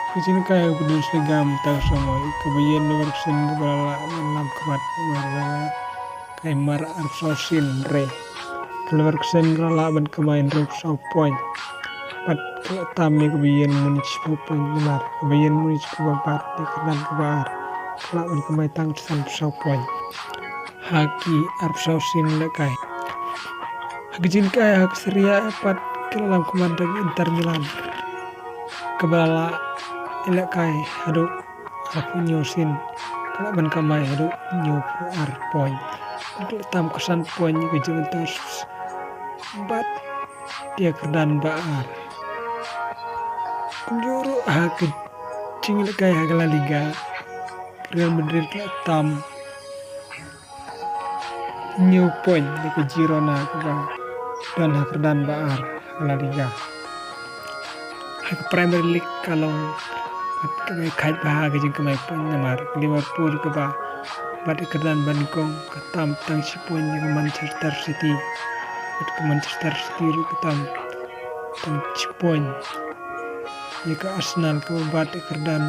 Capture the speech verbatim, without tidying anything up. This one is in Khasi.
Ka jingïalehkai ha ka bynta slegam tang samoi kaba ïeng na Leverkusen kaba la lah ban lam khmat mar ka mar arphew saw sien re. Ka Leverkusen ka la lah ban kamai hynriewphew saw point. Bad ka la tam ïa ka Bayern Munich shiphew point namar ka Bayern Munich kaba bat ïa ka kyrdan kaba ar ka la lah ban kamai tang sanphew saw point ha ki arphew saw sien lehkai. Ha ka jingïalehkai ha ka Serie A pat ka la lam khmat da ka Inter Milan kaba la lah ïalehkai haduh arphew hynñiew sien, ka lah ban kamai haduh hynñiewphew ar point. Ka la tam kyrsan point ïa ka Juventus bad ïa ka kyrdan ba ar. Kumjuh ruh ha ka jingïalehkai ha ka La Liga, ka Real Madrid ka la tam hynñiew point ïa ka Girona kaba don ha ka kyrdan ba ar ha ka La Liga. Ha ka Premier League ka long kaba khaïi bha ka jingkamai point namar ka Liverpool kaba bat ïa ka kyrdan ba nyngkong ka tam tang shi point ïa ka Manchester City. Bad ka Manchester City ruh ka tam tang shi point ïa ka Arsenal kaba bat ïa ka kyrdan